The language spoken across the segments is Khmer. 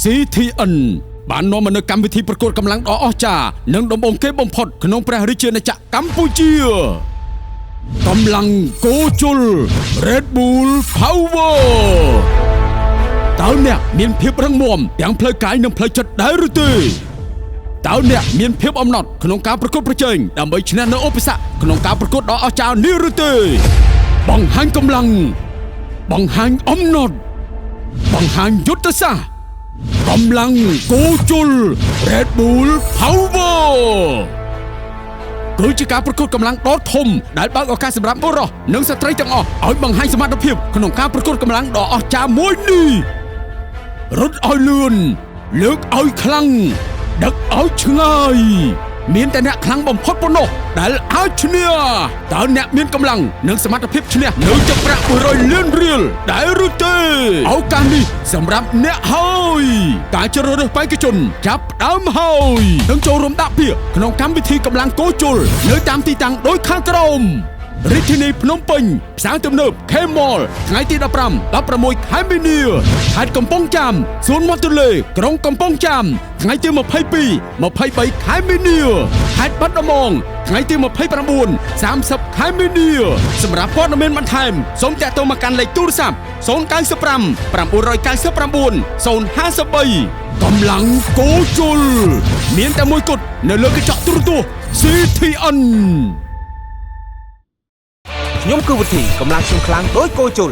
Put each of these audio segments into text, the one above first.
CTN បាននាំមកនូវកម្មវិធីប្រកួតកម្លាំងដ៏អស្ចារ្យនិងដំបូងគេបំផុតក្នុងព្រះរាជាណាចក្រកម្ពុជាកម្លាំងគោជុល Red Bull Power តើអ្នកមានភាពរឹងមាំទាំងផ្លូវកាយនិងផ្លូវចិត្តដែរឬទេតើអ្នកមានភាពអំណត់ក្នុងការប្រកួតប្រជែងដើម្បីឈ្នះនៅឧបសគ្គក្នុងការប្រកួតដ៏អស្ចារ្យនេះឬទេបង្ហាញកម្លាំងបង្ហាញអំណត់បង្ហាញយុទ្ធសាស្ត្រកម្លាំងគោជុល Red Bull Power គឺជាការប្រកួតកម្លាំងដ៏ធំដែលបើកឱកាសសម្រាប់បុរសនិងស្ត្រីទាំងអស់ឲ្យបង្ហាញសមត្ថភាពក្នុងការប្រកួតកម្លាំងដ៏អស្ចារ្យមួយនេះរត់ឲ្យលឿនលើកឲ្យខ្លាំងដឹកឲ្យឆ្ងាយមានតែអ្នកខ្លាំងបំផុតប៉ុណ្ណោះដែលអាចឈ្នះតើអ្នកមានកម្លាំងនិងសមត្ថភាពឈ្នះនៅទឹកប្រាក់100លានរៀលដែរឬទេឱកាសនេះសម្រាប់អ្នកហើយការជ្រើសរើសបេក្ខជនចាប់ផ្ដើមហើយនឹងចូលរួមដាក់ពាក្យក្នុងកម្មវិធីកម្លាំងគោជុលនៅតាមទីតាំងដូចខាងក្រោមរាជធានីភ្នំពេញផ្សារទំនើប K-Mall ថ្ងៃទី15 16ខែមីនាខេត្តកំពង់ចាមសួនមាត់ទន្លេក្រុងកំពង់ចាមថ្ងៃទី22 23ខែមីនាខេត្តបាត់ដំបងថ្ងៃទី29 30ខែមីនាសម្រាប់ព័ត៌មានបន្ថែមសូមតាក់ទងមកកាន់លេខទូរស័ព្ទ095 999 053កម្លាំងគោជុលមានតែមួយគត់នៅលើកញ្ចក់ទូរទស្សន៍ CTN ខ្ញុំគឺវុធីកម្លាំងខ្ញុំខ្លាំងដូចគោជុល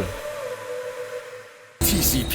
TCP.